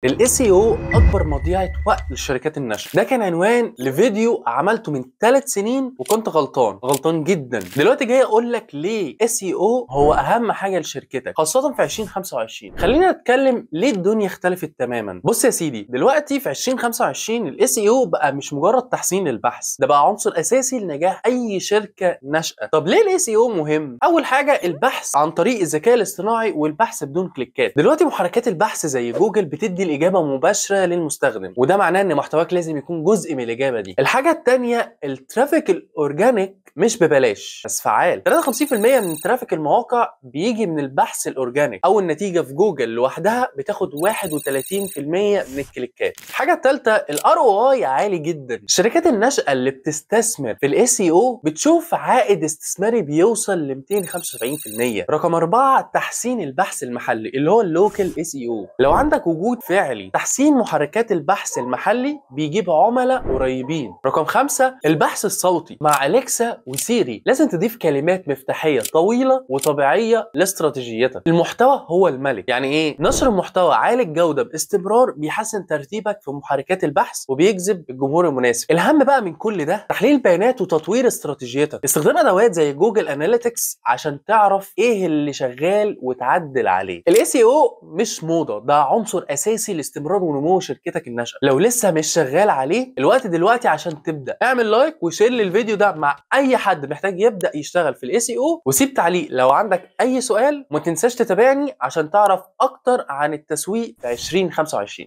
ال SEO اكبر مضيعة وقت للشركات الناشئه. ده كان عنوان لفيديو عملته من 3 سنين وكنت غلطان غلطان جدا. دلوقتي جاي اقول لك ليه SEO هو اهم حاجة لشركتك، خاصة في 2025. خلينا نتكلم ليه الدنيا اختلفت تماما. بص يا سيدي، دلوقتي في 2025 ال SEO بقى مش مجرد تحسين للبحث، ده بقى عنصر اساسي لنجاح اي شركة ناشئه. طب ليه ال SEO مهم؟ اول حاجة البحث عن طريق الذكاء الاصطناعي والبحث بدون كليكات. دلوقتي محركات البحث زي جوجل بتدي الإجابة مباشرة للمستخدم، وده معناه إن محتواك لازم يكون جزء من الإجابة دي. الحاجة التانية ال traffic ال organic مش ببلاش بس فعال. 53% من traffic المواقع بيجي من البحث ال organic، أو النتيجة في جوجل لوحدها بتاخد 31% من الكليكات. الحاجة التالتة ال ROI عالي جدا. الشركات الناشئة اللي بتستثمر في ال SEO بتشوف عائد استثماري بيوصل ل 275%. رقم 4 تحسين البحث المحلي اللي هو ال local SEO. لو عندك وجود فعلي، تحسين محركات البحث المحلي بيجيب عملاء قريبين. رقم 5 البحث الصوتي مع أليكسا وسيري، لازم تضيف كلمات مفتاحية طويلة وطبيعية لاستراتيجيتك. المحتوى هو الملك. يعني ايه؟ نشر محتوى عالي الجودة باستمرار بيحسن ترتيبك في محركات البحث وبيجذب الجمهور المناسب. الأهم بقى من كل ده تحليل البيانات وتطوير استراتيجيتك. استخدام أدوات زي Google Analytics عشان تعرف ايه اللي شغال وتعدل عليه. ال SEO مش موضة، ده عنصر أساسي لاستمرار ونمو شركتك الناشئة. لو لسه مش شغال عليه، الوقت دلوقتي عشان تبدأ. اعمل like و share للفيديو ده مع اي حد محتاج يبدأ يشتغل في ال SEO، وسيب تعليق لو عندك اي سؤال، وما تنساش تتابعني عشان تعرف اكتر عن التسويق في 2025.